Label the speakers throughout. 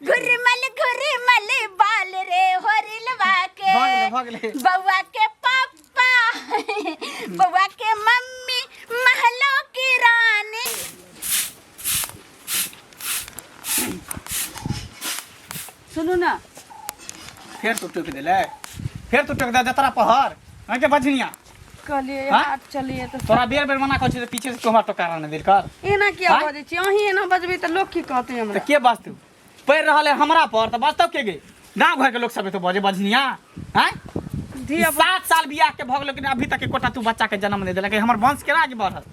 Speaker 1: घुरमल घुरमल बाल रे होरिलवा के
Speaker 2: भऽ गेलै, भऽ गेलै।
Speaker 1: बउआ के पापा बउआ के मम्मी महलों की रानी।
Speaker 3: सुनू ना।
Speaker 2: फेर तू टोकि देले, फेर तू टोकि दे जतरा पहर अहाँके बझनिया।
Speaker 3: कहलिए
Speaker 2: हाँ?
Speaker 3: हाथ चलिए तऽ
Speaker 2: तोरा बेर बेर मना करै छी तऽ पीछे से तू हमरा टोकारा नहि देल कर।
Speaker 3: एना किया
Speaker 2: हाँ?
Speaker 3: बजै छी अहीं? एना बजबै तऽ लोक की कहतै हमरा?
Speaker 2: तऽ के बजतौ? पढ़ि रहल है हमरा पर तऽ बजतौ के गे? गाँव घर के लोग सब तो बजे बझनिया। हैं,
Speaker 3: धिया
Speaker 2: 7 साल बियाह के भऽ गेल, लेकिन अभी तक एकोटा तू बच्चा के जन्म नहि देलक। हमर वंश केना आगे बढ़त?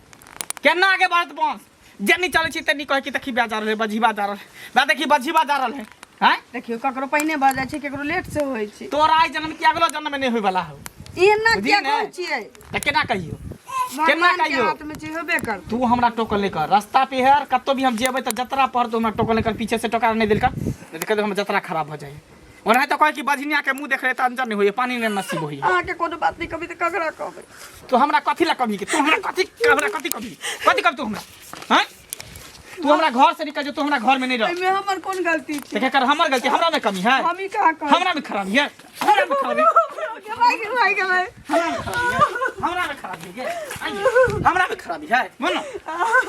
Speaker 2: केना आगे बढ़त वंश? जेनी चलै छी तेनी कहै कि देखी जा रहल है बझीबा, जा रहल है बा, देखी बझीबा जा रहल है। हैं,
Speaker 3: देखियौ, ककरो पहिने भऽ जाइ छै, ककरो लेट से होइ छै।
Speaker 2: तोरा आई जन्म की अगलो जन्म में नहीं होय वाला हो।
Speaker 3: एना
Speaker 2: बुझली
Speaker 3: किया
Speaker 2: ने?
Speaker 3: कहै छियै?
Speaker 2: तऽ केना कहियौ, केना
Speaker 3: भगवान के
Speaker 2: कहियौ?
Speaker 3: हाथ में छै, होबे करतै।
Speaker 2: तू हमरा टोकल नहीं कर रास्ता पे है, कतौ भी हम जेबै तऽ जतरा पर तू हमरा टोकल नहीं कर, पीछे से टोका नहीं देल कर, नहीं तऽ कहियो हमर जतरा खराब भऽ जाइए। ओनाहि तऽ कहै कि बझनिया के मुँह देख रहे तऽ अंजन नहीं होइए, पानी नहीं नसीब होइए।
Speaker 3: अहाँके कोनो बात नहि कहबै तऽ ककरा कहबै?
Speaker 2: तू हमरा कथी ला कभी के? तू हमरा कथी, हमरा कथी कभी, कथी कभी तू हमरा? हैं, तू हमरा घर से निकल जो, तू हमरा घर में नहीं रह।
Speaker 3: एहिमे हमर कोन गलती छै?
Speaker 2: देखे कर, हमर गलती, हमरा में कमी है?
Speaker 3: हम ही कहाँ कहै?
Speaker 2: हमरा में खराबी है? हमरा में खराबी,
Speaker 3: भाई के भाई के भाई।
Speaker 2: हमरा में खराबी है? हमरा में खराबी है? आइए, हमरा में खराबी है, बोल ना।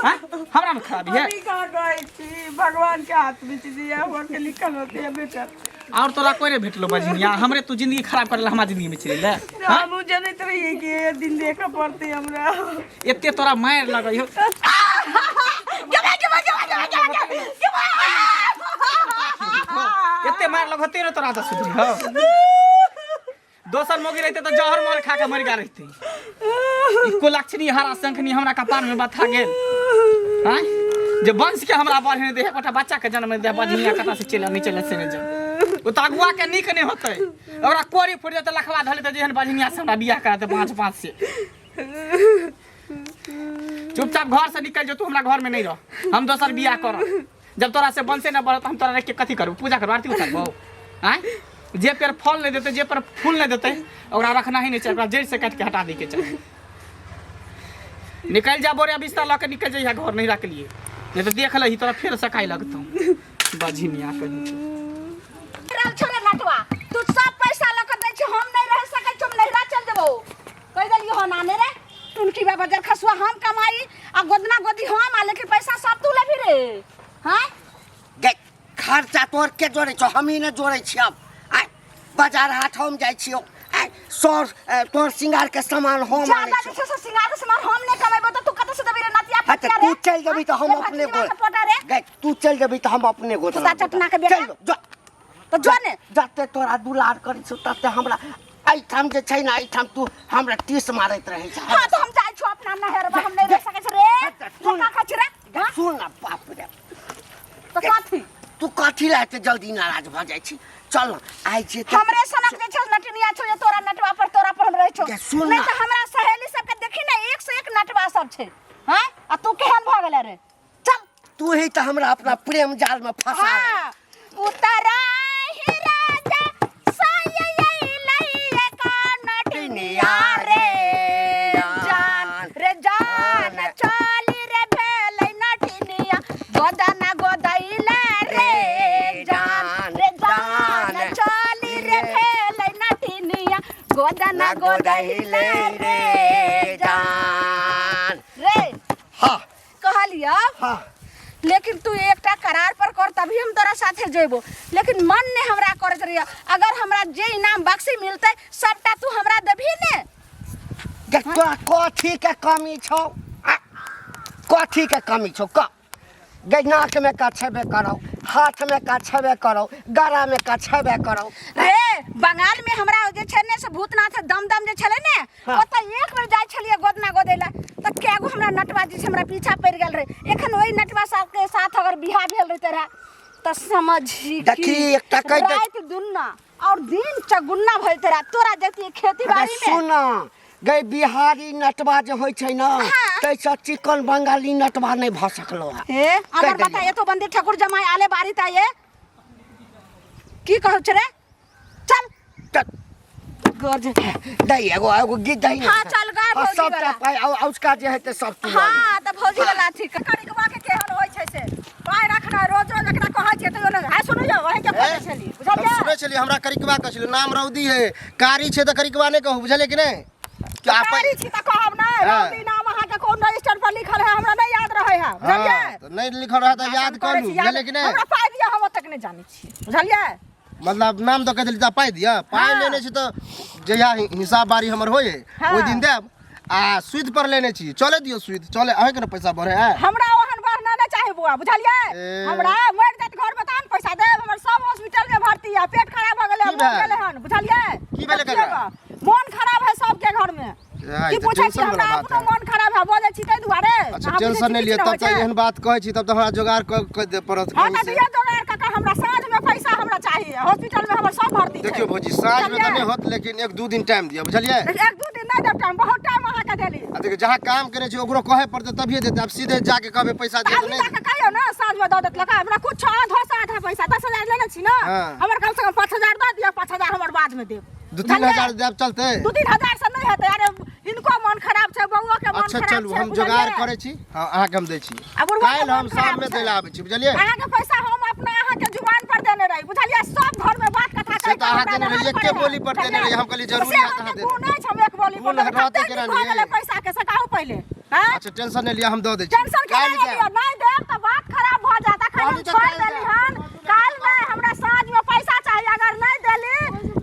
Speaker 2: हैं, हमरा में खराबी है?
Speaker 3: हम ही कहाँ कहै छी? भगवान के हाथ में छै, जे हुआ के लिखल होते है बेटा।
Speaker 2: और तोरा कोई नहीं भेटलो बजनिया? हमरे तू जिंदगी खराब करला, हमार जिंदगी में चली ले।
Speaker 3: हमहूँ जनैत रहियै कि ये दिन देखऽ पड़तै हमरा।
Speaker 2: एते तोरा मार लगै हो। एते मार लगते रे तोरा आदत सुधरी हो। दोसर मोगी रहते तऽ जहर मर खा के मर गेल रहते। ई कुलक्षणी हरा शंखनी हमरा कपार में बथा गेल। हैं, जे वंश के हमरा बढ़े दे, एकोटा बच्चा के जन्म दे, बजनिया कता से चलि नहीं चले से नहीं जा। ओ तऽ अगुआ के नीक नहीं होतै, ओकरा कोरी फुटि जेतै, लखवा धऽ लेतै। जेहन बजनिया से हमरा बियाह करा दे पाँच पाँच से। चुपचाप घर से निकल जो, तू हमरा घर में नहीं रह, हम दोसर बियाह करब। जब तोरा से वंशे न बढ़त, हम तोरा रख के कथी करू? पूजा करू, आरती उतारबौ? आँय, जे पेड़ फल नहीं देते, जे पर फूल नहीं देते, ओकरा रखना ही नहीं चाही, ओकरा जड़ से काटि के हटा दै के चाही। निकल जा, बोरिया बिस्तर लऽ के निकल जइहा घर नहीं रख लिए, नहीं तो देख लही तोरा फेर सकाई लगतौ बझिनिया कहीं।
Speaker 1: रहल छौ रे नटवा, तू सब पैसा लऽ के दै छी। हम नहीं रह सकै छौ, हम नैहरा चल जेबौ, कहि देलियौ हन। आने रे टुनकी बाबा जर खसुआ, हम कमाई आ गोदना गोदी हम आ, लेकिन पैसा सब तू लेबही रे? हाँ।
Speaker 4: गे, खर्चा तोर के जोड़ै छौ? हमही ने जोड़ै छियौ। आइ बाजार हाट हम जाइ छियौ, आइ सर तोर श्रृंगार के सामान हम आनै
Speaker 1: ज्यादा
Speaker 4: छियौ।
Speaker 1: जे छै से श्रृंगार के सामान हम नहि कमेबो तऽ तू कतऽ से देबही रे नतिया?
Speaker 4: हाँ, तऽ
Speaker 1: पतिया
Speaker 4: तू
Speaker 1: रे।
Speaker 4: चलि जेबही तऽ हम
Speaker 1: रे
Speaker 4: अपने
Speaker 1: भतीजवा
Speaker 4: गोद
Speaker 1: के पोटा रे।
Speaker 4: गे, तू चलि जेबही तऽ हम अपने गोद
Speaker 1: कुत्ता चटना के बेटा।
Speaker 4: चलि जो, जो।
Speaker 1: तऽ जो ने।
Speaker 4: जते तोरा दुलार करै छौ तते हमरा एहिठाम जे छै ने, एहिठाम तू हमरा टीस मारैत रहै छ।
Speaker 1: हाँ, तऽ हम जाइ छौ अपना नहरबा, हम नहि रह सकै छी रे।
Speaker 4: सुन।
Speaker 1: का खाइ छी रे? हाँ?
Speaker 4: सुन ना, बाप रे।
Speaker 1: तऽ कथी?
Speaker 4: तू कथी लए एते जल्दी नाराज भऽ जाइ छी? चल न आइ जे
Speaker 1: हमरे सनक जे छौ नटनिया छौ जे तोरा नटवा पर, तोरा पर हम रहै छौ।
Speaker 4: गे, सुन
Speaker 1: नहि
Speaker 4: ना।
Speaker 1: तऽ हमरा सहेली सबके देखी ने, एक से एक नटवा सब छै। हाँ, आ तू केहन भऽ गेलै रे? चल।
Speaker 4: तू ही तऽ हमरा अपना प्रेम जाल में फंसा
Speaker 1: हाँ, उतरा ही राजा साये का नटनिया रे जान रे जान, चली रे भेलै नटनिया गोदना गोदैले रे जान रे जान, चली रे भेलै नटनिया गोदना गोदैले रे जान रे।
Speaker 4: हाँ।
Speaker 1: कहलियो।
Speaker 4: हाँ।
Speaker 1: लेकिन तू एकटा करार पर कर, तभी हम तोरा साथे जेबो। लेकिन मन ने हमरा करत रहिया, अगर हमरा जे इनाम बख्शी मिलते सबटा तू हमरा देबही ने?
Speaker 4: गे, तोरा कथी के कमी छौ? आ, कथी के कमी छौ? क गे, नाक में का छेबे करौ, हाथ में का छेबे करौ, गला में का छेबे करौ।
Speaker 1: रे, बंगाल में हमरा जे छै ने से भूतनाथ दम दम जे छलै ने, ओतऽ एक बेर जाइ छलियै गोदना गोदै लए तऽ कएगो हमरा नटवा जे छै हमरा पीछा पड़ि गेल रहै। एखन ओहि नटवा सबके साथ अगर बियाह भेल रहितै रहए तऽ समझी कि
Speaker 4: देखी, एकटा कहि दे-
Speaker 1: राति दुन्ना और दिन चगुन्ना भइते रहए तोरा जैतियै खेती
Speaker 4: अरे
Speaker 1: बाड़ी में।
Speaker 4: सुन गई, बिहारी नटवा जे होइ छै ने, ताहिसँ चिकन बंगाली नटवा नहि भऽ सकलो है।
Speaker 1: हे अमर
Speaker 4: कहि
Speaker 1: बता।
Speaker 4: देलियौ।
Speaker 1: एतो बंदी ठाकुर जमाई आले बारी ता ये की कहै छै रे? चल।
Speaker 4: तऽ
Speaker 1: गर्ज
Speaker 4: दही एगो एगो गीत दही ने।
Speaker 1: हाँ, चल गा।
Speaker 4: हाँ,
Speaker 1: भौजी
Speaker 4: सबटा
Speaker 1: वाला।
Speaker 4: पाइ आ आ उसका जे हेतै सब तू लऽ लिहे।
Speaker 1: हाँ, तऽ भौजी वाला ठीक। कनिकवा के केहन होइ छै से पाइ रखना, रोज रोज एकरा कहै छियै तैयो नहि। हाय, सुनू यौ, वही
Speaker 5: छलियै हमरा करिकवा कहै छलियै नाम रौदी है कारी छै तऽ करिकवा नहि कहू बुझलियै कि नहि कि आप
Speaker 1: कारी छी तऽ कहब नहि
Speaker 5: हाँ।
Speaker 1: रौदी नाम अहाँके कोन रजिस्टर पर लिखल है हमरा नहि याद रहै है बुझलियै
Speaker 5: हाँ, तऽ नहि लिखल रहत तऽ याद
Speaker 1: करै
Speaker 5: करू
Speaker 1: छी, याद-
Speaker 5: बुझलियै कि नहि
Speaker 1: हमरा पाइ दिअ हम ओतेक नहि जानै छी बुझलियै
Speaker 5: मतलब नाम तऽ कहि देली तऽ पाइ दिअ पाइ
Speaker 1: हाँ।
Speaker 5: लेने छी तऽ जहिया हिसाब बारी हमर होइ है
Speaker 1: हाँ।
Speaker 5: ओहि दिन देब आ सुद पर लेने छी चले दियौ सुद चले अहाँके ने पैसा बढ़े है
Speaker 1: हमरा ओहन बढ़ना नहि चाही बौआ बुझलियै
Speaker 5: ए।
Speaker 1: हमरा मरि जायत घर में तहन पैसा देब हमर सब हॉस्पिटल में भर्ती है पेट खराब भऽ गेलै
Speaker 5: की
Speaker 1: मरि
Speaker 5: भेल?
Speaker 1: गेलै हन बुझलियै
Speaker 5: की भेलै
Speaker 1: देखियौ
Speaker 5: ककरा?
Speaker 1: गऽ, मोन खराब है सबके घर में
Speaker 5: ए,
Speaker 1: की
Speaker 5: ई तऽ
Speaker 1: पूछै छी
Speaker 5: टेंशन
Speaker 1: हमरा
Speaker 5: वाला बात
Speaker 1: अपनो
Speaker 5: है।
Speaker 1: मोन खराब है बजै छी ताहि दुआरे
Speaker 5: अच्छा
Speaker 1: अहाँ बुझै
Speaker 5: टेंशन
Speaker 1: छी
Speaker 5: नहि लिअ
Speaker 1: किछु
Speaker 5: तब
Speaker 1: होइ
Speaker 5: तऽ
Speaker 1: छै?
Speaker 5: एहन बात कहै छी तब तऽ हमरा जोगाड़ कऽ कऽ दे पड़त
Speaker 1: हाँ
Speaker 5: कहीं
Speaker 1: तऽ
Speaker 5: से
Speaker 1: दिअ जोगाड़ कऽ कऽ हमरा साँझ में पैसा हमरा चाही हॉस्पिटल में हमर सब भर्ती छै
Speaker 5: देखियौ भौजी साँझ में तऽ
Speaker 1: बुझलियै?
Speaker 5: नहि होत लेकिन एक दू दिन टाइम दिअ बुझलियै
Speaker 1: एक दू दिन नहि देब टाइम बहुत टाइम अहाँके देली
Speaker 5: आ देखियौ जहाँ काम करै छी ओकरो कहै पड़तै तभिए देतै आब सीधे जाके कहबै पैसा दिअ
Speaker 1: तऽ
Speaker 5: तऽ
Speaker 1: अभी
Speaker 5: नहि
Speaker 1: जाके कहियौ ने साँझ में दऽ देत लगा हमरा कुछ आधो से आधा पैसा 10,000 लेने छी ने
Speaker 5: हाँ।
Speaker 1: हमर कम से कम 5,000 दऽ दिअ 5,000 हमर बाद में देब
Speaker 5: दू तीन
Speaker 1: बुझलियै?
Speaker 5: हजार देब चलतै
Speaker 1: 2-3 हजार से नहि हेतै अरे हिनको मन खराब छै बौओ के मन
Speaker 5: अच्छा
Speaker 1: खराब
Speaker 5: चलू
Speaker 1: छै
Speaker 5: हम जोगाड़
Speaker 1: बुझलियै?
Speaker 5: करै छी हँ अहाँके हम दै छी
Speaker 1: आ बुढ़वा के
Speaker 5: काल्हि
Speaker 1: मोन
Speaker 5: हम
Speaker 1: खराब
Speaker 5: शाममे
Speaker 1: छै।
Speaker 5: दै लए आबै छी बुझलियै
Speaker 1: अहाँके पैसा हम अपना अहाँके जुबान पर देने रही बुझलियै सब घर में बात कथा
Speaker 5: से तऽ अहाँ देने रही, एके बोली पर देने रही, हम कहलियै जरूरी
Speaker 1: से
Speaker 5: है तऽ
Speaker 1: हम
Speaker 5: अहाँ
Speaker 1: के
Speaker 5: देने
Speaker 1: गुण अछि हम एक बोली पर
Speaker 5: गुण
Speaker 1: देने
Speaker 5: रहतै
Speaker 1: कतेक
Speaker 5: केना
Speaker 1: दिन भऽ
Speaker 5: नहि?
Speaker 1: गेलै पैसा के से कहू पहिले हैं
Speaker 5: अच्छा टेंशन नहि लिअ हम दऽ दै छी
Speaker 1: टेंशन केना
Speaker 5: काल्हि
Speaker 1: नहि
Speaker 5: जायब।
Speaker 1: लिअ नहि देब तऽ बात खराब भऽ जायत अखन हम
Speaker 5: कहली तऽ
Speaker 1: छोड़ि
Speaker 5: काल्हि
Speaker 1: देली
Speaker 5: जायब।
Speaker 1: हन काल्हि नहि हमरा साँझ में पैसा चाही अगर नहि देली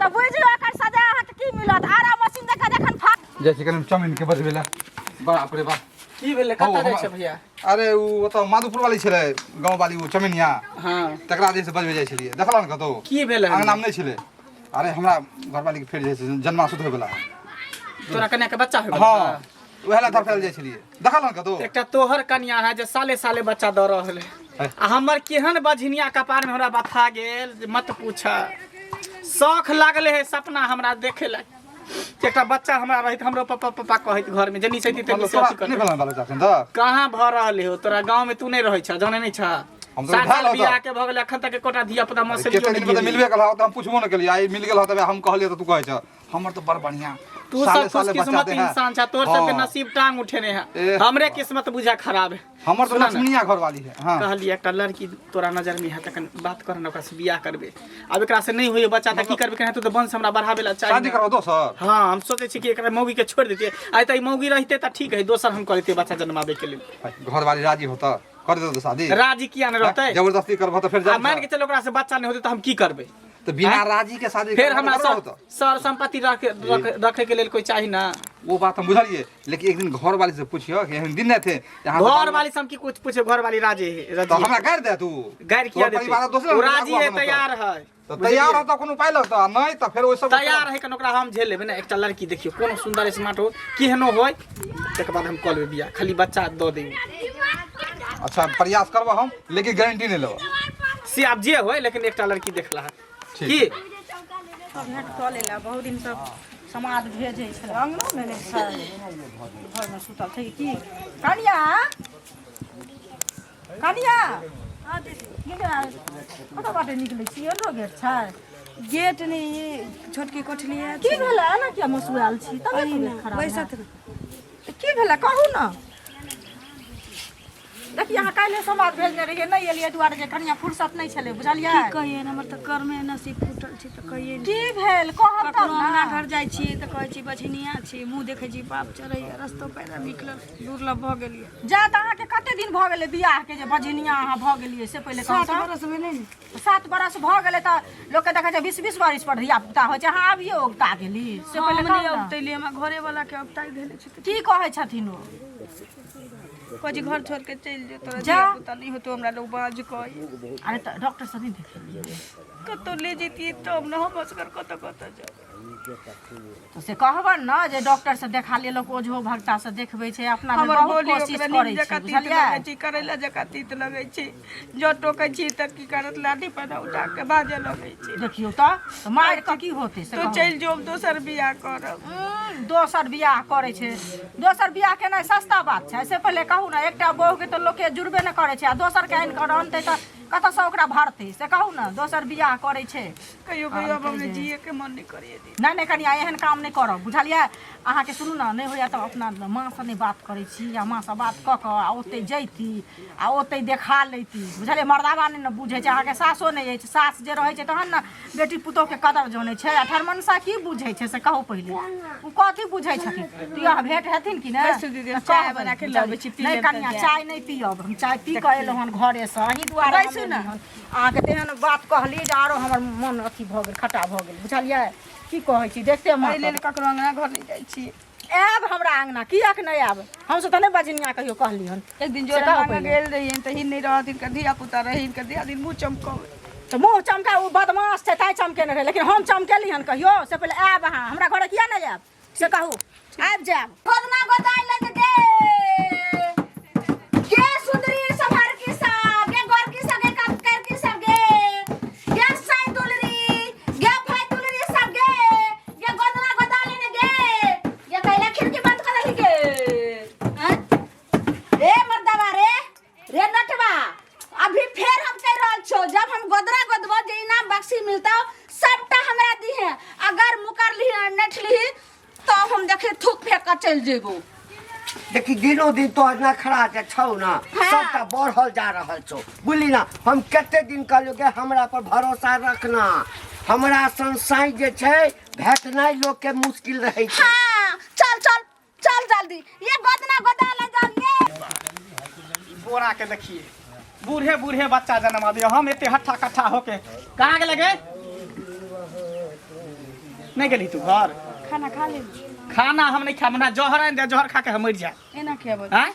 Speaker 1: तऽ बुझि लियौ एकर सजा अहाँके की मिलत आरा मशीन जकाँ जखन फा
Speaker 6: जाइ छी कनि चाउमिन के बजबै लए बाप रे बाप
Speaker 2: की भेलै
Speaker 6: हौ,
Speaker 2: कतऽ जाइ
Speaker 6: हमरा-
Speaker 2: छै भैया
Speaker 6: अरे ओ ओतऽ माधोपुर वाली छलै गाँव वाली ओ चमिनिया
Speaker 2: हँ
Speaker 6: तकरा जे से बजबै जाइ छलियै देखलऽ ने कतौ
Speaker 2: की भेलै हन?
Speaker 6: अंगनामे नहि छलै अरे हमरा घरवाली के फेर जे छै जन्माशुद्ध होइवला है
Speaker 2: तोरा कन्या के बच्चा होय
Speaker 6: हँ उएह लए धड़कल जाइ छलियै देखल ने कतौ
Speaker 2: एकटा तोहर कन्या है जे साले साले बच्चा दऽ रहल है आ हमर केहन बझिनिया कपार में हमरा बथा गेल जे मत पूछ शौख लागले है सपना हमरा देखे ला कि एकटा बच्चा हमरा रहैत हमरो पप्पा पप्पा कहैत घर में जनी से
Speaker 6: मतलब
Speaker 2: तनी से
Speaker 6: तोरा
Speaker 2: अथी
Speaker 6: नहि
Speaker 2: करतै।
Speaker 6: भेल बाल बच्चा एखन तऽ
Speaker 2: कहाँ भऽ रहल हो तोरा गाँव में तू नहीं रहै छ जाने नहीं छ
Speaker 6: हम तऽ
Speaker 2: सात
Speaker 6: भेल
Speaker 2: साल
Speaker 6: होतऽ।
Speaker 2: बियाह के भऽ गेलै अखन तक एकोटा धिया पुता मसे
Speaker 6: कते दिन तऽ मिलबे कल तऽ हम पुछबो नहि केलियै आइ मिल गेल तब हम कहलियै तऽ तू कहै छ हमर तऽ बड़ बढ़िया
Speaker 2: तू
Speaker 6: साले
Speaker 2: सब
Speaker 6: साले बच्चा
Speaker 2: खुशकिस्मत
Speaker 6: दे है।
Speaker 2: इंसान छ तोर सबके
Speaker 6: हाँ।
Speaker 2: नसीब टांग उठेने है
Speaker 6: ए,
Speaker 2: हमरे किस्मत बुझा खराब है
Speaker 6: हमर तऽ
Speaker 2: सुना ने।
Speaker 6: लक्ष्मणिया घरवाली है हाँ
Speaker 2: कहलियै एकटा लड़की तोरा नजर में है तखन बात कर न ओकरा से बियाह करबे आब एकरा से नहीं होइए बच्चा तऽ की करबे केना तो वंश हमरा बढ़ाबे ला चाही
Speaker 6: शादी
Speaker 2: ने।
Speaker 6: करबो दोसर
Speaker 2: हाँ हम सोचै छी कि एकरा मौगी के छोड़ि देतियै आइ तऽ ई मौगी रहिते तऽ ठीक है दोसर हम करितियै बच्चा जन्माबे के लेल
Speaker 6: घरवाली राजी होता कर देतो शादी
Speaker 2: राजी किया नहि रहतै
Speaker 6: जबरदस्ती करबो तऽ फेर
Speaker 2: आ
Speaker 6: जान
Speaker 2: मान के चल ओकरा से बच्चा नहीं होतै तऽ हम की करबै
Speaker 6: तऽ बिना राजी के शादी
Speaker 2: फेर
Speaker 6: करबो
Speaker 2: हमरा
Speaker 6: तऽ
Speaker 2: सर
Speaker 6: होता
Speaker 2: सर संपत्ति रखे रखे- रखे के लेल कोई चाही ना
Speaker 6: वो बात हम बुझलिए लेकिन एक दिन घर वाली से पुछियो कि एहन दिन नहीं थे यहाँ से
Speaker 2: घर
Speaker 6: बाल-
Speaker 2: वाली से हम की कुछ पूछे घर वाली राजी है
Speaker 6: तो
Speaker 2: राजी
Speaker 6: हमरा गारि दे तू
Speaker 2: गारि किया
Speaker 6: तोहर
Speaker 2: देतै
Speaker 6: परिवार दोसरे
Speaker 2: ओ
Speaker 6: रंग
Speaker 2: राजी
Speaker 6: आगू
Speaker 2: है
Speaker 6: आबे न
Speaker 2: तैयार है
Speaker 6: तो तैयार हो तो कोनो उपाय लगतो आ नहीं तो फेर ओइ सब
Speaker 2: तैयार है कन ओकरा हम झेल लेबै ने एकटा लड़की देखियौ कोनो सुंदर स्मार्ट हो केहनो होय तकर बाद हम कऽ लेबै बियाह खाली बच्चा दऽ देबै
Speaker 6: अच्छा प्रयास करबो हम लेकिन गारंटी नहीं लेबो
Speaker 2: से आब जे होय लेकिन एकटा लड़की देखला है
Speaker 6: ठीक।
Speaker 2: की
Speaker 1: भेंट कऽ लेला बहुत दिनसँ समाद भेजै छलै अङ्गनोमे नहि छै घरमे सुतल छै की कनिया कनिया कतऽ बाटे निकलै छी एनो गेट छै
Speaker 3: गेट नहि छोटकी कोठली है
Speaker 1: की भेलै एना किया मसुआयल छी तबियत उबियत खराब है?
Speaker 3: बैसत ने
Speaker 1: तऽ की भेलै कहू ने देखिए अहाँ काल्हि समाद भेजने रहियै नहि एलियै दुआरे जे कनिया फुर्सत नहि छलै बुझलियै
Speaker 3: की कहियै हमर तऽ कर्मे नसीब फूटल छै तऽ कहियै
Speaker 1: की भेल कहब तब
Speaker 3: ककरो अंगना
Speaker 1: ने
Speaker 3: घर जाइ छियै तऽ कहै छी बझनिया छी मुँह देखै छी पाप चढ़ैया रस्तो पैरा निकलल दुर्लभ भऽ गेलियै
Speaker 1: जा तऽ अहाँके कते दिन भऽ गेलै बियाहके जे बझनिया अहाँ भऽ गेलियै से पहिले कहू
Speaker 3: 7
Speaker 1: तऽ।
Speaker 3: बरस भेलै ने
Speaker 1: 7 बरस भऽ गेलै तऽ लोकके देखै छै 20 20 बरस पर धिया पुता होइ छै अहाँ अभियो औगता गेली से
Speaker 3: हम
Speaker 1: पहिले
Speaker 3: नहि
Speaker 1: कहू ने।
Speaker 3: औगतैली हमरा घरे वाला के औगताइ धेने छै
Speaker 1: की कहै छथिन ओ
Speaker 3: कहै छी घर छोड़ के चलि जो तोरा
Speaker 1: जा।
Speaker 3: धिया पुता नहि होतो हमरा लोग बाज कहै
Speaker 1: अरे तऽ डॉक्टर से नहि देखेलियै
Speaker 3: कतौ ले जैतियै तब ने हम असगर कतऽ कतऽ जाउ
Speaker 1: तऽ से कहबनि ने जे डॉक्टर से देखा लिअ लोक ओझो भगता से देखबै छै अपना भरि
Speaker 3: हमर
Speaker 1: बहुत
Speaker 3: बोली
Speaker 1: कोशिश
Speaker 3: ओकरा
Speaker 1: करै
Speaker 3: नीम
Speaker 1: छै
Speaker 3: जकाँ तीत
Speaker 1: बुझलियै
Speaker 3: लगै छै करैला जकाँ तीत लगै छै जँ टोकै छी तऽ की करत लाठी पर उठा के बाजऽ लगै छै
Speaker 1: देखियौ तऽ तऽ मारि कऽ की होतै से
Speaker 3: तो
Speaker 1: कहू।
Speaker 3: चलि जो हम दोसर बियाह करब
Speaker 1: दोसर बियाह करै छै दोसर बियाह केनाइ सस्ता बात छै से पहिले कहू ने एकटा बहुके तऽ लोकके जुड़बे नहि करै छै आ दोसरके आनि कऽ अनतै तऽ
Speaker 7: कतऽसँ ओकरा भरतै से कहू ने दोसर बियाह करै छै
Speaker 3: कहियो कहियो आब हमरा जिए के मन नहि करैए दीदी
Speaker 7: नहि नहि कनिया एहन काम नहि करब बुझलियै अहाँके सुनू ने नहि होइए तऽ अपना माँसँ नहि बात करै छी या माँसँ बात कऽ कऽ आ ओतहि जैती आ ओतहि देखा लैती बुझलियै मर्दाबा नहि ने बुझै छै अहाँके सासो नहि अछि सास जे रहै छै तहन ने बेटी पुतोहके कदर जनै छै आ ठरमनसा की बुझै छै से कहू पहिले ओ कथी बुझै छथिन तऽ अहाँ भेट हेथिन कि नहि
Speaker 3: बैसू दीदी, हम
Speaker 7: तऽ
Speaker 3: चाय
Speaker 7: कहबै,
Speaker 3: बना के लबै छी, पी
Speaker 7: नहि
Speaker 3: लेब तऽ
Speaker 7: कनिया
Speaker 3: जायब।
Speaker 7: चाय नहि पियब हम चाय पी कऽ एलहुँ हन घरेसँ अहीं दुआरे हम
Speaker 3: बैसू ने।
Speaker 7: एलियै हन। अहाँके तेहन बात कहली जे आरो हमर मन अथी भऽ गेल खट्टा भऽ गेल बुझलियै की कहै छी देखते
Speaker 3: एहि लेल ककरो अंगना घर नहि जाइ छी
Speaker 7: आयब हमरा अंगना किएक नहि आयब हमसब तऽ नहि बजनिया कहियो कहली हन
Speaker 3: एक दिन
Speaker 7: से
Speaker 3: जोड़ा
Speaker 7: कहू
Speaker 3: मांगऽ
Speaker 7: पहिले।
Speaker 3: गेल रहियनि तऽ ही नहि रहत हिनकर धिया पुता रहै हिनकर धिया दिन मुँह चमकबै
Speaker 7: तऽ मुँह चमका ओ बदमाश छै ताहि चमकेने रहै लेकिन हम चमकेली हन कहियो से पहिले आयब अहाँ हमरा घरे किया नहि आयब से कहू आबि जायब
Speaker 1: गोदना गोदाइ लग गे गे सुंदरी सभार की सब गे गोर की सब गे कपकर की सब गे गे साई दुलरी गे भाई दुलरी सब गे गे गोदना गोदा लेने गे गे कैला खिड़की बंद कर देली गे हैं? रे मर्दवा रे रे नटवा अभी फेर हम कह रहल छो जब हम गोदरा गोदबो जे इनाम बख्शी मिलता सबटा हमरा दिहे अगर मुकर ली नेठ ली तो हम देखे थूक फेंक के चल जेबो
Speaker 4: देखी दिनो दिन तोहर नखरा जे छौ ना
Speaker 1: हाँ।
Speaker 4: सबटा बढ़ल जा रहल छौ बुझली ना हम कते दिन कहलियौ कि हमरा पर भरोसा रखना हमरा सन साँइ जे छै भेटनाइ लोकके मुश्किल रहै छै
Speaker 1: हाँ चल चल चल जल्दी ये गोदना गोदा ले जाओ ये
Speaker 2: ई बोरा के देखिए बूढ़े बूढ़े बच्चा जन्म दियो हम एते हट्ठा कट्ठा होके कहाँ गेले गे नहीं गेली तू घर
Speaker 3: खाना खा ले
Speaker 2: खाना हम नहीं खाब हमरा जहर आनि दे जहर खा के हम मरि जाए
Speaker 3: एना किया बज
Speaker 2: आँय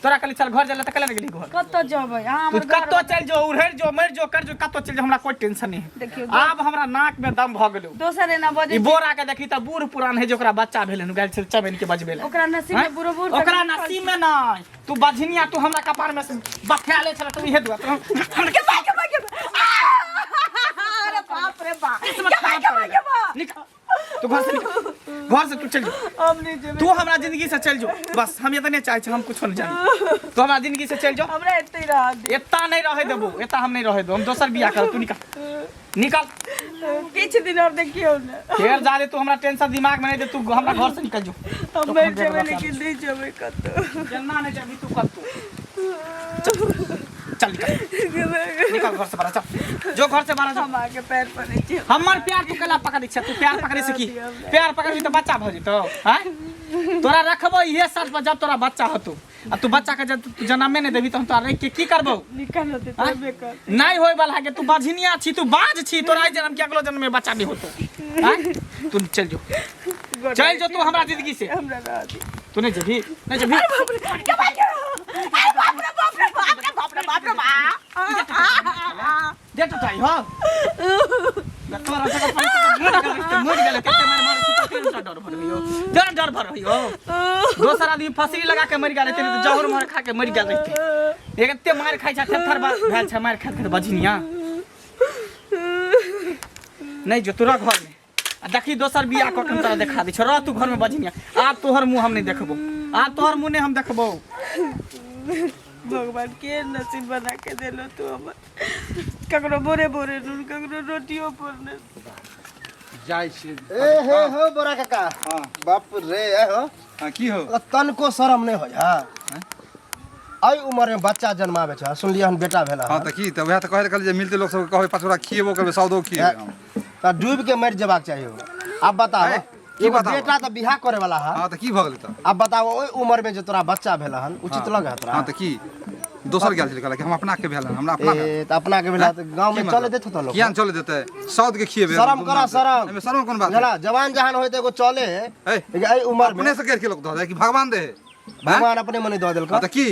Speaker 2: तोरा कहली चल घर जाए तऽ कले गेली घर
Speaker 3: कतऽ जेबै अहाँ
Speaker 2: तू
Speaker 3: हमर घर
Speaker 2: कतौ चल जो उड़ेर जो मरि जो कर जो कतौ चल जो हमरा कोई टेंशन नहीं है
Speaker 3: देखियौ
Speaker 2: आब हमरा नाक में दम भऽ गेलौ
Speaker 3: दोसर एना
Speaker 2: ई
Speaker 3: बजै
Speaker 2: बोरा के देखी तऽ बूढ़ पुरान है जे ओकरा बच्चा भेलै हन गेल छल चबेन के बजबे ला
Speaker 3: ओकरा नसीब में बुढ़ो बूढ़
Speaker 2: ओकरा नसीब में नहीं तू बझनिया तू हमरा कपार में से बथेले छल तू इहे दुआ तू
Speaker 7: के भाई के भाई के अरे बाप रे बाप
Speaker 2: किस्मत खराब कर निकल तू घर से निकल घर से तू चल जो
Speaker 3: हम नहीं जेबै
Speaker 2: तू हमरा जिंदगी से चल जो बस हम इतने चाहे छी हम कुछो नहीं जानी तू हमरा जिंदगी से चल जो
Speaker 3: हमरा एते रह दे
Speaker 2: एता नहीं रहे देबो एता हम नहीं रहे देबो हम दोसर बियाह करब तू निकल निकल
Speaker 3: किछु दिन और देखियौ ने
Speaker 2: फेर जा दे तू हमरा टेंशन दिमाग में नहीं दे तू हमरा घर से निकल जो
Speaker 3: हम मरि जेबै लेकिन नहीं जेबै कतौ
Speaker 2: केना नहीं जाबी तू कतौ चल चल निकल निकल घर से बाहर चल जो घर से बाहर जो
Speaker 3: हम अहाँके पैर पड़ै छी
Speaker 2: हमर प्यार तू केला पकड़ै छै तू प्यार पकड़ै से की प्यार पकड़बी तऽ बच्चा भऽ जेतौ आँय तोरा रखबो इहे शर्त पर जब तोरा बच्चा होतौ आ तू बच्चा के जब तू जनमे नहि देबी तऽ हम तोरा रखि के की करबौ
Speaker 3: निकल होतै
Speaker 2: आँय?
Speaker 3: तबे कर
Speaker 2: नहि होय वाला के तू बझनिया छी तू बाज छी तोरा एहि जन्म के अगलो जन्म में बच्चा नहीं होतौ आँय तू चल जो चल जो तू हमरा जिंदगी से
Speaker 3: हमरा रह दे
Speaker 2: तू नहीं जेबी नहीं जेबी
Speaker 7: के भाई के अरे बाप रे बाप रे बाप रे बाप रे बाप रे बाप
Speaker 2: दे टटाई हो तोरा जगह पर मर गेल मर गेल कते मार मार छी तेरा डर भर हो तेरा डर भर हो दोसर आदमी फसरी लगा के मर गेल रहते तो जहर मार खा के मर गेल रहते एक एते मार खाइ छै थेथर भेल छै मार खाइत खाइत बझनिया नहीं जो तोरा घर में आ देखी दोसर बियाह कऽ के हम तोरा देखा दै छौ रह तू घर में बझनिया आब तोहर मुँह हम नहीं देखबो आब तोहर मुँह नहीं हम देखबो
Speaker 3: भगवान के नसीब बना के देलो तू हमर ककरो बोरे बोरे नून ककरो रोटियो पर ने
Speaker 6: जाइ छी
Speaker 5: ए हे हो बोरा काका
Speaker 6: हाँ।
Speaker 5: बाप रे ए हो
Speaker 6: हाँ की हो
Speaker 5: तनको शरम नहीं होइ हा एहि उम्र में बच्चा जन्माबै छै सुनलियै हन बेटा भेला
Speaker 6: हाँ तऽ की तऽ वएह तऽ कहै कहलियै जे मिलते लोक सबके कहबै पाँच गोटा खिएबो करबै सौदो खिएबै हम
Speaker 5: तऽ डूबि के मरि जेबाक चाही हो। आब बताओ
Speaker 6: ए, की
Speaker 5: एगो
Speaker 6: बताबऽ?
Speaker 5: बेटा तऽ बियाह करे वाला है
Speaker 6: हाँ तऽ की भऽ गेलै तऽ
Speaker 5: आब बताओ ओहि उम्र में जे तोरा बच्चा भेला हन उचित लगे तोरा
Speaker 6: हाँ तऽ की दोसर गेल छलै कहलक कि हम अपना के भेल हन, हमरा अपना भेल।
Speaker 5: ए तऽ अपना के भेला तऽ गाँव
Speaker 6: की
Speaker 5: में
Speaker 6: मतलब?
Speaker 5: चले देत होतो लोग
Speaker 6: किया ने चले देतै सौद के खिएबै
Speaker 5: शरम करा शरम
Speaker 6: एहिमे शरम कोन बात
Speaker 5: बुझला जवान जहान होय तऽ एगो चले
Speaker 6: ए,
Speaker 5: लेकिन एहि उम्र में
Speaker 6: अपने से करि के लोग दऽ दे कि भगवान दे
Speaker 5: भगवान अपने मने दऽ देलक
Speaker 6: हाँ तऽ की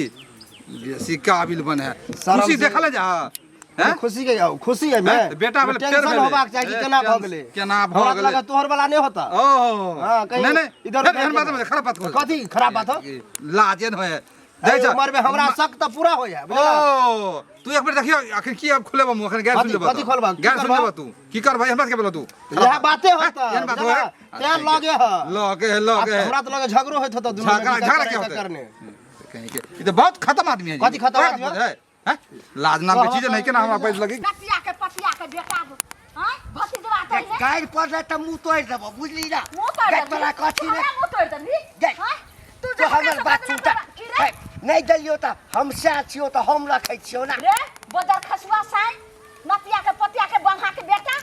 Speaker 6: बेसी काबिल बने है
Speaker 5: शरम
Speaker 6: खुशी
Speaker 5: से-
Speaker 6: देखल जा हैं?
Speaker 5: खुशी के खुशी है में
Speaker 6: हैं? तऽ बेटा भेलै, फेर
Speaker 5: टेंशन
Speaker 6: भेलै।
Speaker 5: होबाक चाही कि
Speaker 6: ए,
Speaker 5: केना भऽ
Speaker 6: टेंशन-
Speaker 5: गेलै
Speaker 6: केना भऽ
Speaker 5: हमरा तऽ
Speaker 6: गेलै?
Speaker 5: लागल तोहर वाला नहि होता
Speaker 6: ओ
Speaker 5: हाँ, कहीं
Speaker 6: नहीं नहीं
Speaker 5: इधर
Speaker 6: इधर
Speaker 5: उधर
Speaker 6: एहन बात
Speaker 5: के-
Speaker 6: नहीं खराब बात कहै
Speaker 5: कथी खराब बात हो
Speaker 6: लाजे न होय
Speaker 5: एहि उम्र में हमरा शक तऽ पूरा हो जाए बुझला
Speaker 6: ओ तू एक बेर देखियो अखन की अब खोलेबो मुंह अखन गैर सुन
Speaker 5: कथी-
Speaker 6: लेबो
Speaker 5: कथी खोलबा? की
Speaker 6: गैर सुन
Speaker 5: करबा?
Speaker 6: लेबो तू की करबै हमरा के बोलो तू
Speaker 5: इएह बाते होता
Speaker 6: एहन बात
Speaker 5: बुझला?
Speaker 6: होय
Speaker 5: तें लगे ह
Speaker 6: लगे है लगे है
Speaker 5: हमरा तऽ लगे झगड़ो होइत होता दुनू
Speaker 6: झगड़ा
Speaker 5: में
Speaker 6: झगड़ा
Speaker 5: की
Speaker 6: क्या होता
Speaker 5: करने
Speaker 6: कहीं के ई तो बहुत खत्म आदमी है जी।
Speaker 5: कथी खत्म
Speaker 6: बड़ा
Speaker 5: आदमी है?
Speaker 6: है हैं लाज नाम के चीज नहीं केना हमरा पैस लगी
Speaker 1: नतिया के पतिया के बेटा हां भतीजवा तो ने
Speaker 4: गाड़ि पड़ले तऽ मुँह तोड़ि देबौ बुझली ना
Speaker 1: मुंह तोड़
Speaker 4: गै,
Speaker 1: देबही
Speaker 4: तोरा कथी
Speaker 1: हमरा
Speaker 4: ने
Speaker 1: मुंह तोड़ देबही
Speaker 4: गै,
Speaker 1: हां तू
Speaker 4: तो हमर बात सुनता
Speaker 1: की रे
Speaker 4: नहि देलियौ तऽ हम सएह छियौ तऽ हम रखै छियौ ना
Speaker 1: रे बदर खसुआ साई नतिया के पतिया के बंहा के बेटा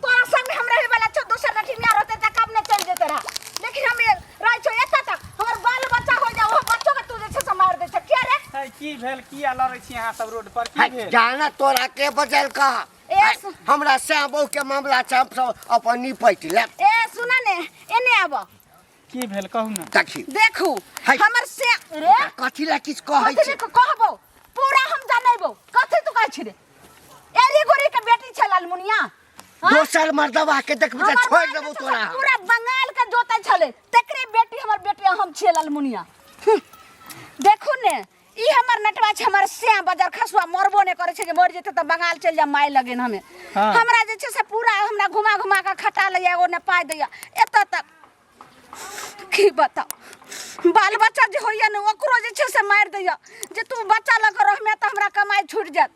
Speaker 1: तोरा संग हम रहे वाला छौ दोसर नटिनिया रहते त कब ने चल जेते रहा लेकिन हम रहे छौ एतऽ तक हमर बाल बच्चा हो जाओ वो बच्चो के तू जे छै से मार दे छै किया रे
Speaker 2: है, की भेल किया लड़ै छी अहाँ सब रोड पर की
Speaker 4: है,
Speaker 2: भेल
Speaker 4: जाना तोरा के बजल कह
Speaker 1: ए,
Speaker 4: है, हमरा सएह बहू के मामला छै हम सब अपन निपटि लेब
Speaker 1: ए सुना ने एने आब
Speaker 2: की भेल कहू ने
Speaker 4: देखी
Speaker 1: देखू
Speaker 4: है।
Speaker 1: हमर से रे
Speaker 4: कथी लए किछु कहै
Speaker 1: कथी
Speaker 4: छै
Speaker 1: ने कहबो पूरा हम जानैबो कथी तू कहै छी रे एरी गोरी के बेटी छै लालमुनिया हाँ?
Speaker 4: दोसर मर्दबा के देखबी तऽ
Speaker 1: हमर
Speaker 4: छोड़ि
Speaker 1: माय
Speaker 4: देबौ
Speaker 1: जे छै
Speaker 4: तोरा
Speaker 1: से पूरा बंगाल के जोतै छलै तकरे बेटी हमर बेटी हम छियै लालमुनिया हम्म। देखू ने ई हमर नटवा छै हमर श्याम बजार खसुआ मरबो नहि करै छै जे मरि जेतै तऽ बंगाल चलि जायब माय लगेन हमे
Speaker 2: हाँ।
Speaker 1: हमरा जे छै से पूरा हमरा घुमा घुमा कऽ खटा लैया एगो ने पाइ दैया एतऽ तक की बताउ बाल बच्चा जे होइया ने ओकरो जे छै से मारि दैया जे तू बच्चा लऽ कऽ रहमे तऽ हमरा कमाइ छूटि जायत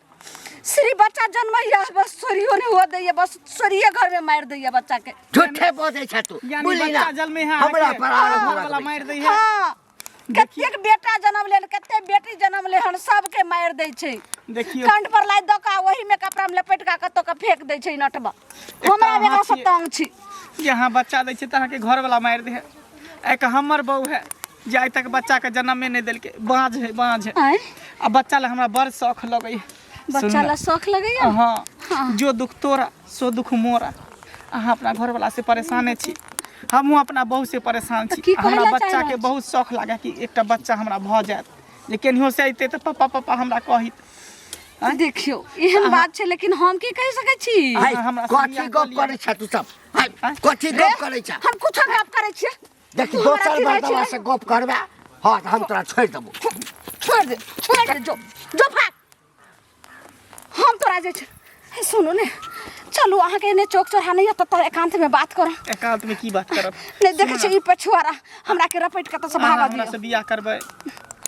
Speaker 1: श्री बच्चा जन्मैया बस सोरियो नहि हुअ दैया बस सोरिये घरमे मारि दैया बच्चाके
Speaker 4: झूठे बजै छ तू
Speaker 2: यानी
Speaker 4: बुझली ना
Speaker 2: बच्चा जन्मे है
Speaker 4: हमरा
Speaker 2: अहाँके,
Speaker 4: पर आरोप
Speaker 2: घरवला
Speaker 4: लगबै
Speaker 2: मारि दै है
Speaker 1: हाँ कतेक बेटा जन्म लेल कतेक बेटी जन्म ले हन सबके मारि दै छै
Speaker 2: देखियौ
Speaker 1: कंठ पर लादि दऽ कऽ ओही में कपड़ा में लपेट कऽ कतौ कऽ फेंक दै छै नटबा हमरा
Speaker 2: अहाँ
Speaker 1: एकरा से
Speaker 2: छियै।
Speaker 1: तंग छी
Speaker 2: जे अहाँ बच्चा दै छियै तऽ अहाँके घरवला मारि दै है एक हमर बहू है जे आइ तक बच्चाके जन्मे नहि देलकै बाँझ है बाँझ है
Speaker 1: आँय
Speaker 2: आ बच्चा लए हमरा बड़ शौख लगै है
Speaker 1: बच्चा ला शौख लगैया
Speaker 2: हाँ जो दुख तोरा सो दुख मोरा अहाँ अपना घरवला से परेशाने छी हमहूँ अपना बहू से परेशान
Speaker 1: तऽ
Speaker 2: छी
Speaker 1: की कहै
Speaker 2: हमरा
Speaker 1: लए चाहि
Speaker 2: बच्चाके
Speaker 1: रहल छी?
Speaker 2: बहुत शौख लागै कि एकटा बच्चा हमरा भऽ जायत जे केनियो से अयतै तऽ पापा पापा हमरा कहैत
Speaker 1: देखियौ एहन बात छै लेकिन हम की कहि सकै छी
Speaker 4: है,
Speaker 2: अहाँ हमरा से
Speaker 4: कथी
Speaker 2: बियाह कऽ
Speaker 4: गप
Speaker 2: लिअ।
Speaker 4: करै छ तू सब है, कथी गप करै छ
Speaker 1: हम कुछो गप करै छियै
Speaker 4: देखी
Speaker 1: तू हमरा
Speaker 4: दोसर
Speaker 1: चिढ़ै
Speaker 4: मर्दबा
Speaker 1: छियै?
Speaker 4: से गप करबे हाँ तऽ हम तोरा छोड़ि देबो
Speaker 1: छोड़ दे छोड़ दे जो जो भाग हम तोरा जे छै हे, सुनू ने चलू अहाँके एने चौक चौराहा नहि यऽ तऽ एकांत में बात करब
Speaker 2: एकांत में की बात करब
Speaker 1: नहि देखै छियै ई पछुआरा हमरा के रपटि कऽ तऽ
Speaker 2: अहाँ
Speaker 1: भागऽ
Speaker 2: हमरा
Speaker 1: दियौ
Speaker 2: से बियाह करबै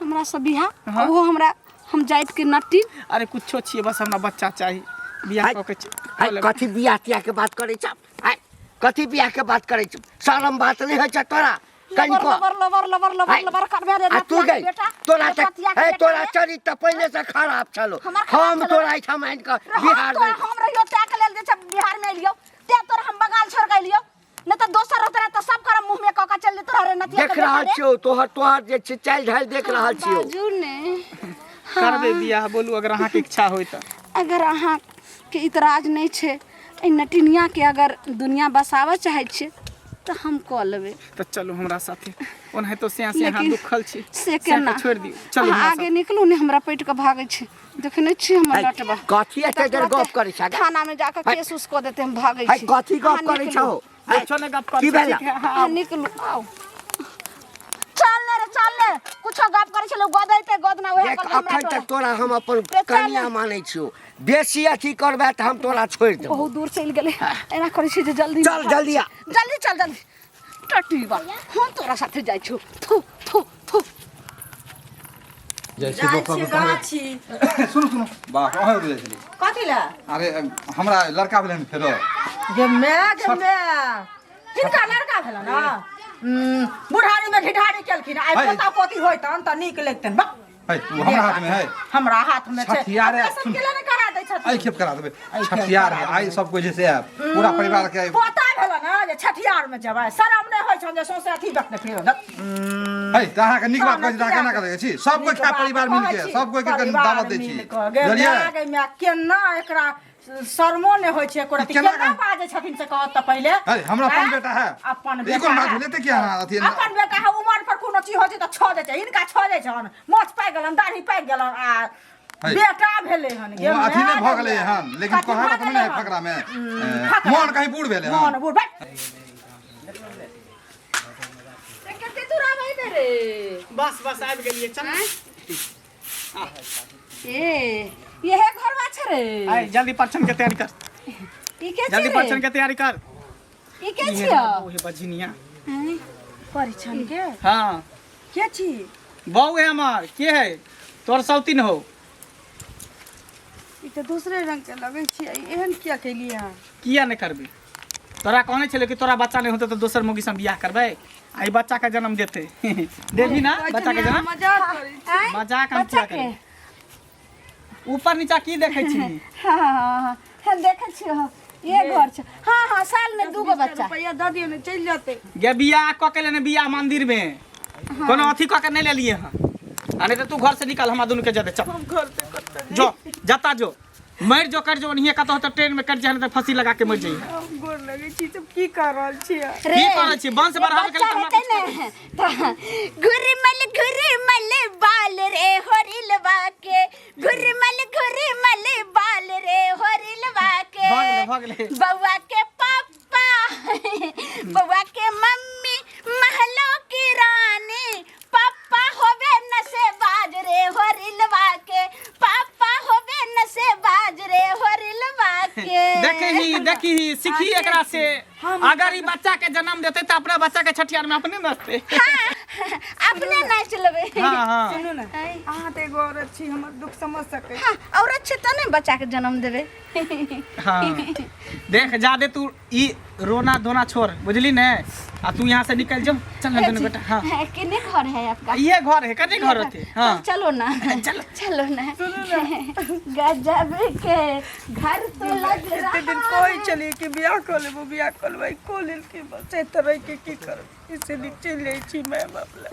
Speaker 1: हमरा से बियाह
Speaker 2: हाँ।
Speaker 1: ओहो हमरा हम जाइत के नटी
Speaker 2: अरे कुछो छियै बस हमरा बच्चा चाही बियाह
Speaker 4: हाय,
Speaker 2: कऽ के
Speaker 4: हाय,
Speaker 2: कऽ लेबै।
Speaker 4: कथी बियाह तियाह के बात करै छ हाय, कथी बियाह के बात करै छ शरम बात नहि होइ छ तोरा कनिको
Speaker 1: लबर लबर लबर लबर
Speaker 4: हाय,
Speaker 1: लबर करबे रे
Speaker 4: आ तू
Speaker 1: नतिया के
Speaker 4: गई
Speaker 1: बेटा
Speaker 4: तोरा
Speaker 1: रे
Speaker 4: तऽ
Speaker 1: पतिया के
Speaker 4: हे
Speaker 1: बेटा
Speaker 4: तोरा
Speaker 1: रे।
Speaker 4: चरित्र तऽ पहिने से खराब छलो
Speaker 1: हमर खराब
Speaker 4: हम
Speaker 1: छलो।
Speaker 4: तोरा एहिठाम आनि कऽ
Speaker 1: रे हम
Speaker 4: बिहार
Speaker 1: तोरा
Speaker 4: मे
Speaker 1: हम रहियो तै के लेल जे छै बिहार में एलियो ते तोरा हम बंगाल छोड़ के एलियो नहीं तऽ दोसर रहते रहे तऽ सब करम मुंह में कऽ के चल जेतो रे नतिया
Speaker 4: देख
Speaker 1: के
Speaker 4: रहल
Speaker 1: बेटा रे।
Speaker 4: छियौ तोहर तोहर जे छै चालि ढालि देख रहल छियौ
Speaker 1: बाजू ने
Speaker 2: करबै बियाह बोलू अगर अहाँके इच्छा होय तऽ
Speaker 1: अगर अहाँ के इतराज नहि छै एहि नटिनिया के अगर दुनिया बसाबऽ चाहै छियै तऽ हम कऽ लेबै
Speaker 2: तऽ चलू हमरा साथे ओनाहितो सिया से अहाँ
Speaker 1: लेकिन
Speaker 2: दुखल छी
Speaker 1: से
Speaker 2: सिया
Speaker 1: केना
Speaker 2: के छोड़ि दियौ चलू
Speaker 1: अहाँ
Speaker 2: हमरा
Speaker 1: आगे निकलू ने हमरा पटि कऽ भागै छै देखै नहि छियै हमर
Speaker 4: है,
Speaker 1: लटबा
Speaker 4: कथी एते देर गप करै छै गे?
Speaker 1: थाना में जाकऽ
Speaker 4: है,
Speaker 1: केस उस कऽ देतै हम भागै
Speaker 4: है,
Speaker 1: छी
Speaker 4: कथी गप
Speaker 1: अहाँ
Speaker 4: करै
Speaker 1: निकलू।
Speaker 4: छहो है,
Speaker 2: साथे। कुछो नहि गप
Speaker 4: की
Speaker 2: करै छी
Speaker 4: भेला
Speaker 2: ठीक है अहाँ
Speaker 1: अहाँ
Speaker 2: आउ।
Speaker 1: निकलू आउ चल ने रे चल ने कुछो गप करै छलै गोदैते गोदना उएह
Speaker 4: देख
Speaker 1: कहलकै हमरा
Speaker 4: अखन
Speaker 1: तोरा।
Speaker 4: तक तोरा हम अपन
Speaker 1: रे चल
Speaker 4: कनिया
Speaker 1: ने।
Speaker 4: मानै छियौ बेसी अथी करबे तऽ हम तोरा छोड़ि देबौ
Speaker 1: बहुत दूर चलि गेलै एना करै छी जे जल्दी
Speaker 4: चल जल्दी आ
Speaker 1: जल्दी चल जल्दी टटीबा हम तोरा साथे जाइ छौ थू थू थू
Speaker 6: जाइ छी
Speaker 3: जाइ
Speaker 6: दोसर
Speaker 3: छियै
Speaker 6: दोकान
Speaker 3: गाछी
Speaker 6: सुनू सुनू बाप अहें रुकि जाइ छली
Speaker 7: कथी लए
Speaker 6: अरे हमरा लड़का भेलै हन फेरो
Speaker 7: गे my गे my किनका लड़का भेलन ने बुढ़ारी में घिढारी केलखिन आइ
Speaker 6: है।
Speaker 7: पोता पोती होइतन तऽ नीक लगितन बा
Speaker 6: है ओ हमरा हाथ में है
Speaker 7: हमरा हाथ में छै
Speaker 6: छठियार है,
Speaker 7: ऑपरेशन
Speaker 6: सुन।
Speaker 7: के लिए नहि करा दै छथिन
Speaker 6: एहि खेप करा देबै छठियार है आइ सब कोइ जे से आयब पूरा परिवार के
Speaker 7: पोता भेलन ने जे छठियार में जेबै शरम नहि होइ छन जे सौंसे अथी देखने फिर
Speaker 6: है तऽ अहाँके नीक बात कहै छी तऽ अहाँ केना करै छी सब कोइ खाय परिवार मिलके सब कोइ के दावत दै छी बुझलियै
Speaker 7: गे केना एकरा शर्मो नहि होइ छै एको रत्ती
Speaker 6: केना
Speaker 7: केना बाजै छथिन से कहत तऽ पहिले
Speaker 6: अरे हमरा अपन
Speaker 7: आँय?
Speaker 6: बेटा है
Speaker 7: अपन
Speaker 6: ई
Speaker 7: बेटा
Speaker 6: कोन बात
Speaker 7: है।
Speaker 6: भेलै तऽ कि अहाँ अथी
Speaker 7: अपन बेटा है उमर पर कोनो चीज होइ छै तऽ छऽ जाइ छै हिनका छऽ जाइ छन मोछ पाकि गेलन दाढ़ी पाकि गेलन आ
Speaker 6: है।
Speaker 7: बेटा भेलै हन गे
Speaker 6: ओ अथी नहि
Speaker 7: my
Speaker 6: भऽ गेलै
Speaker 7: गे
Speaker 6: हन लेकिन
Speaker 7: कथी
Speaker 6: कहै
Speaker 7: भऽ
Speaker 6: तऽ नहि
Speaker 7: गेलै
Speaker 6: है
Speaker 7: हन?
Speaker 6: फकरा मे
Speaker 7: फकरा।
Speaker 6: मोन कहीं बूढ़ भेलै हन
Speaker 7: मोन बूढ़ भाइ
Speaker 1: कते दूर आबै ने रे
Speaker 2: बस बस आबि गेलियै चल
Speaker 1: ए यहे घरवा छै रे
Speaker 2: आइ जल्दी परछन के तैयारी कर
Speaker 1: ई के
Speaker 2: जल्दी
Speaker 1: छै
Speaker 2: परछन
Speaker 1: रे
Speaker 2: के तैयारी कर
Speaker 1: ई के
Speaker 2: इहे
Speaker 1: छियो
Speaker 2: बहू है बझिनिया
Speaker 7: परिछन के
Speaker 2: हाँ
Speaker 7: के छी
Speaker 2: बहू है हमार के है तोर सौतीन हो
Speaker 3: तऽ दोसरे रंगके लगै छियै, एहन किया केलियै अहाँ?
Speaker 2: किया नहि करबै? तोरा कहने छलै कि तोरा बच्चा नहि होतै तऽ दोसर मौगी से हम बियाह करबै, आ ई बच्चा के जन्म देतै। देबही ना बच्चा के जन्म?
Speaker 3: मजाक करै छी।
Speaker 2: मजाक हम
Speaker 1: बच्चा
Speaker 2: किया
Speaker 1: के
Speaker 2: करबै? ऊपर नीचा की देखै छी?
Speaker 1: हाँ हाँ हाँ हाँ, देखै छियै। हाँ, ये घर छै। हाँ हाँ, साल में दूगो बच्चा।
Speaker 3: रुपैआ दऽ दियौ ने, चलि जेतै।
Speaker 2: गे बियाह कऽ के लेने, बियाह मंदिर में कोनो अथी कऽ के नहि लेलिए हँ। आ नहि तऽ तू घर से निकल, हमरा दुनू के जदे चल।
Speaker 3: हम घर से कतऽ?
Speaker 2: जो जता जो, मरि जो, कर जो ओनहिए कतौ तऽ ट्रेन में कटि जाए, तऽ फांसी लगा के मरि जाइए।
Speaker 3: हम गोर लगै छी, सब की कर रहल छियै?
Speaker 2: की करै छी? वंश बढ़ाबै के लेल
Speaker 1: बच्चा
Speaker 2: तऽ हमरा
Speaker 1: हेतै ने तऽ घुरमल घुरमल बाल रे होरिलवा के, घुरमल घुरमल बाल रे होरिलवा के।
Speaker 2: भऽ गेलै, भऽ गेलै।
Speaker 1: बौआ के पापा, बौआ के मम्मी महलों की रानी, पापा होवे नशे बाज रे होरिलवा के, पापा होवे नशे बाज रे होरिलवा के।
Speaker 2: देखही देखही, सीखी एकरा से। अगर ई बच्चा के जन्म देते तऽ अपना बच्चा के छठियार में अपने नचते।
Speaker 1: हाँ, अपने नाच लेबै।
Speaker 2: हाँ हाँ।
Speaker 3: सुनू ने, अहाँ तऽ एगो औरत छी, हमर दुख समझ सकै छी।
Speaker 1: हाँ, औरत छै तऽ ने बच्चा के जन्म देबै।
Speaker 2: हाँ, देख, जादे तू ई रोना धोना छोड़, बुझली ने? आ तू यहाँ से निकल जो। चल ना दोनों बेटा। हाँ।
Speaker 1: कितने घर है आपका?
Speaker 2: ये घर है, कते घर होते? हाँ।
Speaker 1: चलो ना,
Speaker 2: चलो।
Speaker 1: चलो ना। गजब के घर तो लग
Speaker 3: एते दिन
Speaker 1: रहा।
Speaker 3: कहै छलियै कि बियाह कऽ लेबो, बियाह कऽ लेबै, कऽ लेलकै। बस एतऽ रहि के की करबै? इसे नीक चलि जाइ छी माय बाप लग।